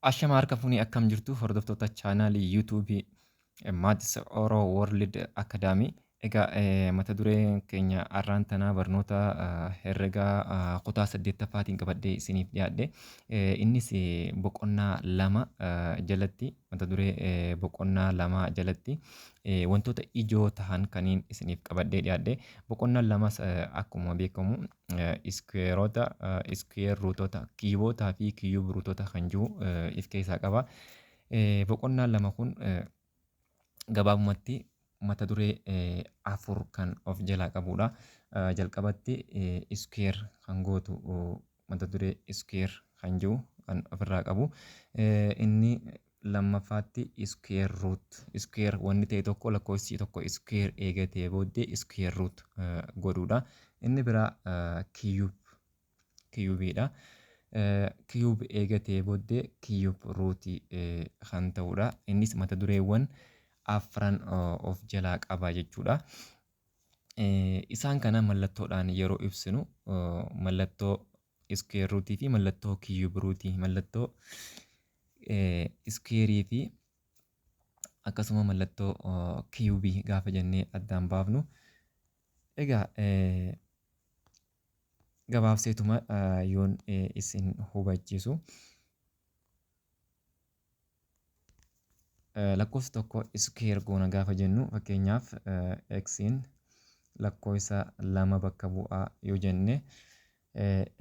Ashama harka fuunee akkam jirtu hordoftoota chaanaalii yuutuubii Maatis Oro World Academy. Egaa mata dureen keenya har'aan tanaa barnoota herregaa kutaa 8ffaatiin qabadhee isiniif dhiyaadhe. Innis boqonnaa 2 jalatti mata duree boqonnaa 2 jalatti wantoota ijoo tahan kaniin isiniif qabadhee dhiyaadhe. Boqonnaan lamas akkuma beekamu iskuweerota, iskuweer ruutota, kiibootaa fi kiyuub ruutota kan jiru if keessaa qaba. Boqonnaan 2 kun gabaabumatti mata duree 4 kan of jalaa qabudha. Jalqabatti iskuweer kan gootu mata duree iskuweer kan jiru kan ofirraa qabu. Inni lammaffaatti square root, square wanni ta'e tokko lakkoofsi tokko square eegatee booddee square root godhuudha. Inni biraa cube, cubeiidha. Cube eegatee booddee cube root kan ta'udha. Innis mata dureewwan afran of jalaa qaba jechuudha. Isaan kana mallattoodhaan yeroo ibsinu mallattoo square root fi mallattoo cube root, mallattoo square fi akkasuma mallattoo cube gaafa jennee addaan baafnu. Egaa gabaabseetuma yoon isin hubachiisu. Lakkoofsa tokko square goona gaafa jennu fakkeenyaaf x'n lakkoofsa 2 bakka bu'aa yoo jenne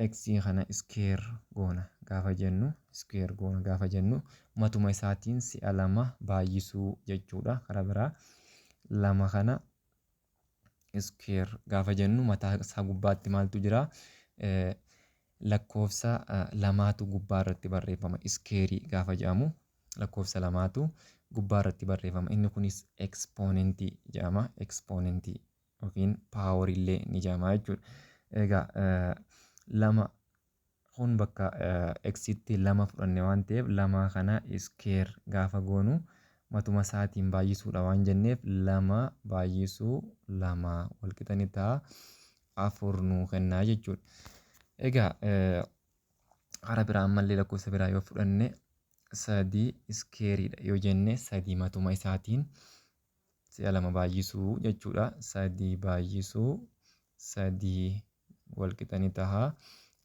x kana square goona gaafa jennu, square goona gaafa jennu matuma isaatiin si'a 2 baay'isuu jechuudha. Karaa biraa 2 kana square gaafa jennu mataa isaa gubbaatti maaltu jira? Lakkoofsa lamaatu gubbaa irratti barreeffama. Square gaafa jedhamu lakkoofsa lamaatu gubbaa irratti barreeffama. Inni kunis ekspoonentii jedhama. Ekspoonentii yookiin paaworii illee ni jedhama jechuudha. Egaa 2 kun bakka xitti 2 fudhanne waan ta'eef 2 kana square gaafa goonu matuma isaatiin baay'isuudha waan jenneef 2 baay'isuu 2 walqixa ni ta'a 4 nuu kennaa jechuudha. Egaa karaa biraa ammallee lakkoofsa biraa yoo fudhanne 3 squareidha yoo jenne 3 matuma isaatiin si'a 2 baay'isuu jechuudha. 3 baay'isuu 3 walqixa ni ta'a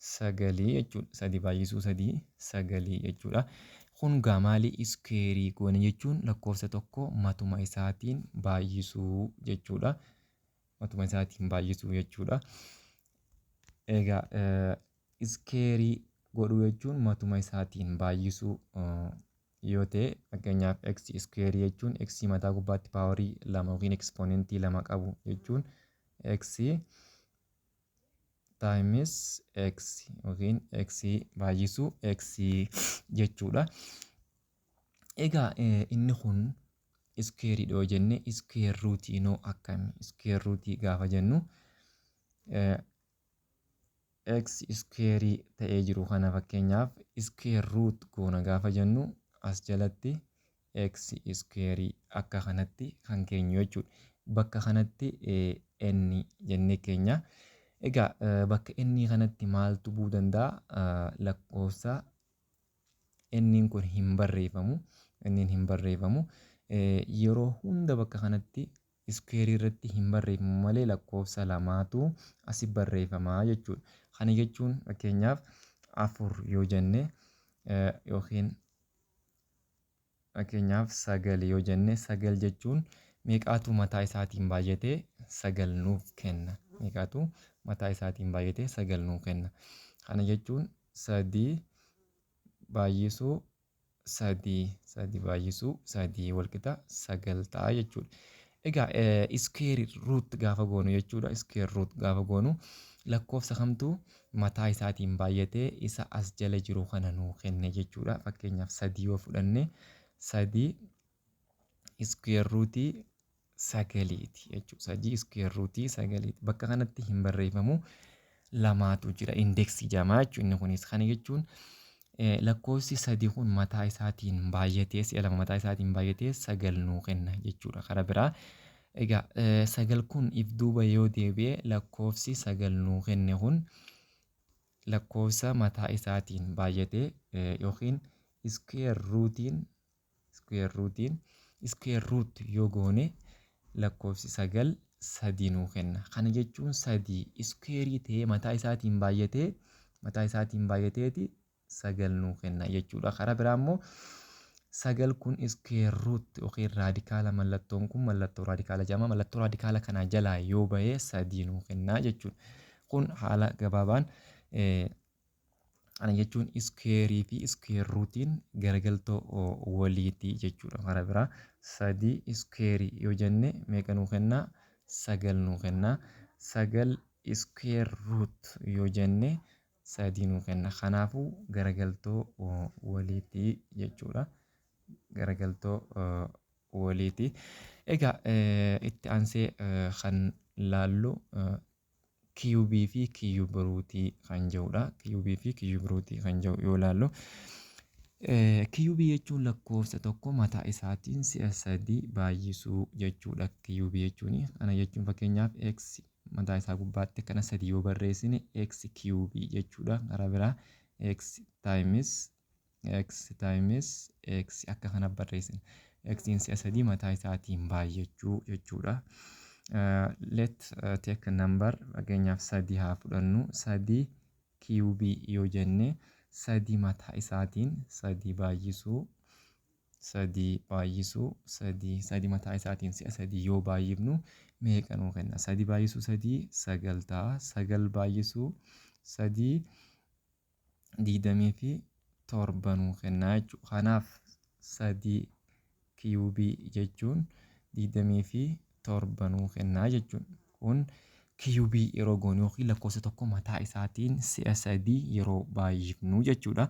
9 jechuudha. 3 baay'isuu 3 9 jechuudha. Kun gaa maali? Square goone jechuun lakkoofsa tokko matuma isaatiin baay'isuu jechuudha. Matuma isaatiin baay'isuu jechuudha. Egaa square godhuu jechuun matuma isaatiin baay'isuu yoo ta'e fakkeenyaaf x square jechuun x mataa gubbaatti paaworii 2 yookiin ekspoonentii 2 qabu jechuun x times x yookiin x baay'isuu x jechuudha. Egaa inni kun square yoo jenne square root noo akkami? Square root gaafa jennu x square ta'ee jiru kana fakkeenyaaf square root goona gaafa jennu as jalatti x square akka kanatti kan keenyu jechuudha. Bakka kanatti n jennee keenya. Egaa bakka n kanatti maaltu bu'uu danda'a? Lakkoofsa n kun hin barreeffamu. N hin barreeffamu. Yeroo hunda bakka kanatti square irratti hin barreeffamu malee lakkoofsa lamaatu asi barreeffamaa jechuudha. Kana jechuun fakkeenyaaf 4 yoo jenne yookiin fakkeenyaaf 9 yoo jenne 9 jechuun meeqaatu mataa isaatiin baay'atee 9 nuuf kenna. Meeqaatu mataa isaatiin baay'atee 9 nuuf kenna. Kana jechuun 3 baay'isuu 3, 3 baay'isuu 3 walqixa 9 ta'a jechuudha. Egaa square root gaafa goonu jechuudha. Square root gaafa goonu lakkoofsa kamtu mataa isaatiin baay'atee isa as jala jiru kana nuu kenne jechuudha. Fakkeenyaaf 3 yoo fudhanne 3 square root sagaliiti jechuudha. 3 square root sagaliiti. Bakka kanatti hin barreeffamu lamaatu jira. Indeksii jedhama jechuudha inni kunis. Kana jechuun lakkoofsi 3 kun mataa isaatiin baay'atee si'a 2 mataa isaatiin baay'atee 9 nuu kenna jechuudha. Karaa biraa egaa 9 kun if duuba yoo deebi'e lakkoofsi 9 nuu kenne kun lakkoofsa mataa isaatiin baay'atee yookiin Square rootiin square rootiin square root yoo goone lakkoofsi 9 3 nuu kenna. Kana jechuun 3 square ta'ee mataa isaatiin baay'atee mataa isaatiin baay'ateeti 9 nuu kenna jechuudha. Karaa biraa immoo 9 kun square root yookiin raadikaala, mallattoon kun mallattoo raadikaala jedhama. Mallattoo raadikaala kanaa jalaa yoo bahee 3 nuu kenna jechuudha. Kun haala gabaabaan kana jechuun square fi square rootiin garagaltoo waliiti jechuudha. Karaa biraa 3 square yoo jenne meeqa nuu kenna? 9 nuu kenna. 9 square root yoo jenne 3 nuu kenna. Kanaafuu garagaltoo waliiti jechuudha. Garagaltoo waliiti. Egaa itti aansee kan laallu cube fi cube rootii kan jedhudha. Cube fi cube rootii kan jedhu yoo laallu, cube jechuun lakkoofsa tokko mataa isaatiin si'a 3 baay'isuu jechuudha. Cube jechuun kana jechuun fakkeenyaaf x mataa isaa gubbaatti kana 3 yoo barreessine x cube jechuudha. Karaa biraa x times x times x akka kana barreessina. X'n si'a 3 mataa isaatiin baay'achuu jechuudha. Let take a number, fakkeenyaaf 3 haa fudhannu. 3 cube yoo jenne 3 mataa isaatiin 3 baay'isuu 3 baay'isuu 3, 3 mataa isaatiin si'a 3 yoo baay'ifnu meeqa nuu kenna? 3 baay'isuu 3 9 ta'a. 9 baay'isuu 3 27 nuu kenna jechuudha. Kanaaf 3 cube jechuun 27 nuu kenna jechuudha. Kun cube yeroo goonu yookiin lakkoofsa tokko mataa isaatiin si'a 3 yeroo baay'ifnu jechuudha.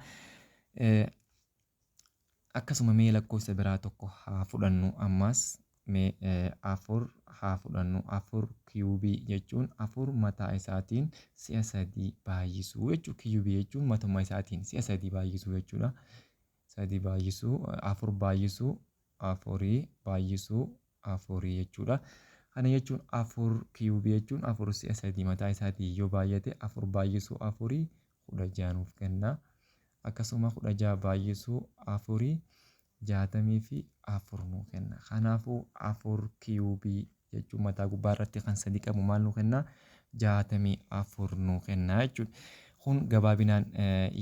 Akkasuma mee lakkoofsa biraa tokko haa fudhannu. Ammas mee 4 haa fudhannu. 4 cube jechuun 4 mataa isaatiin si'a 3 baay'isuu jechuudha. Cube jechuun matuma isaatiin si'a 3 baay'isuu jechuudha. 3 baay'isuu 4 baay'isuu 4 baay'isuu 4 jechuudha. Kana jechuun 4 cube jechuun 4 si'a 3 mataa isaatiin yoo baay'ate 4 baay'isuu 4 16 nuuf kenna. Akkasuma 16 baay'isuu 4 64 nuu kenna. Kanaafuu 4 cube jechuun mataa gubbaa irratti kan 3 qabu maal nuu kenna? 64 nuu kenna jechuudha. Kun gabaabinaan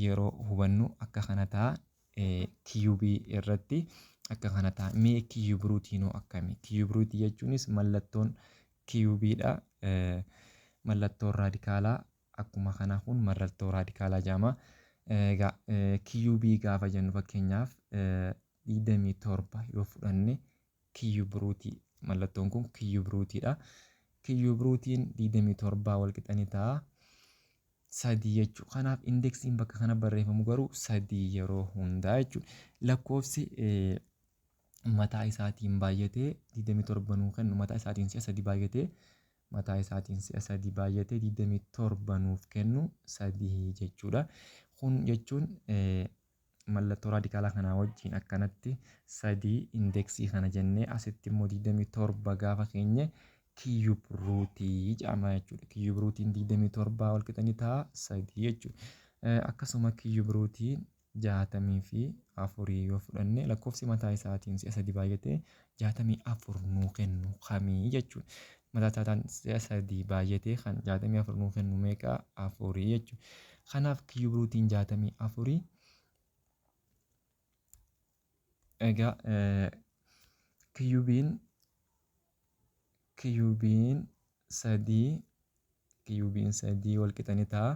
yeroo hubannu akka kana ta'a. Cube irratti akka kana ta'a. Mee cube rootiin hoo akkami? Cube rootii jechuunis mallattoon cubeiidha. Mallattoon raadikaalaa akkuma kana kun mallattoo raadikaalaa jedhama. Egaa cube gaafa jennu fakkeenyaaf 27 yoo fudhanne cube rootii, mallattoon kun cube rootiidha. Cube rootiin 27 wal qixanii ta'a 3 jechuudha. Kanaaf indexiin bakka kana barreeffamu garuu 3 yeroo hundaa jechuudha. Lakkoofsi mataa isaatiin baay'atee 27 nuu kennu, mataa isaatiin si'a 3 baay'atee, mataa isaatiin si'a 3 baay'atee 27 nuuf kennu 3 jechuudha. Kun jechuun mallattoo raadikaalaa kanaa wajjin akkanatti 3 indexii kana jennee asitti immoo 27 gaafa keenye cube rootii jedhama jechuudha. Cube rootiin 27 wal qixanii ta'a 3 jechuudha. Akkasuma cube rootiin 64 yoo fudhanne lakkoofsi mataa isaatiin si'a 3 baay'atee 64 nuu kennu kamii jechuudha. Mataa isaatiin si'a 3 baay'atee kan 64 nuu kennu meeqa? 4 jechuudha. Kanaaf cube rootiin 64, egaa cubeiin 3 wal qixanii ta'a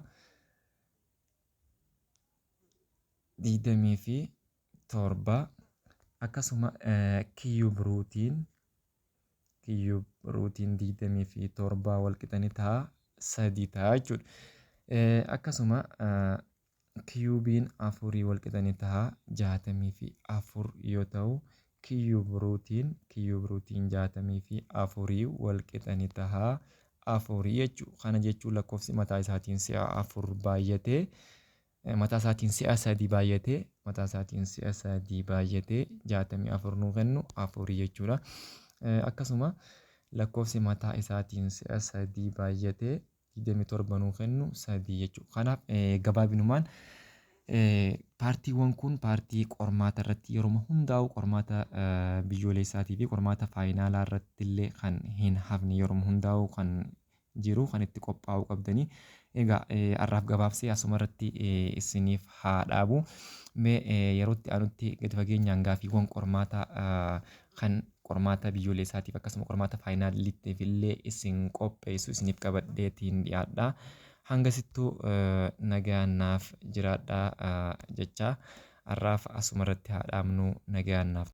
27. Akkasuma cube rootiin 27 wal qixanii ta'a 3 ta'a jechuudha. Akkasuma cubeiin 4 wal qixanii ta'a 64 yoo ta'u, cube rootiin 64 wal qixanii ta'a 4 jechuudha. Kana jechuun lakkoofsi mataa isaatiin si'a 4 baay'atee, mataa isaatiin si'a 3 baay'atee, mataa isaatiin si'a 3 baay'atee 64 nuu kennu 4 jechuudha. Akkasuma lakkoofsi mataa isaatiin si'a 3 baay'atee 27 nuu kennu 3 jechuudha. Kanaaf gabaabinumaan Partiiwwan kun partii qormaata irratti yeroo hundaa'u, qormaata biyyoolessaatii fi qormaata finalaa irratti illee kan hin hafne, yeroo hundaa'u kan jiru, kan itti qophaa'uu qabdanii. Egaa har'aaf gabaabsee asuma irratti isiniif haa dhaabu. Mee yerootti aanutti gadi fageenyaan gaaffiiwwan qormaata kan qormaata biyyoolessaatiif akkasuma qormaata finaliitiif illee isin qopheessu isiniif qabadheetiin dhiyaadha. Hangasittuu nagaan naaf jiraadhaa jecha har'aaf asuma irratti haa dhaabnu, nagaan naaf.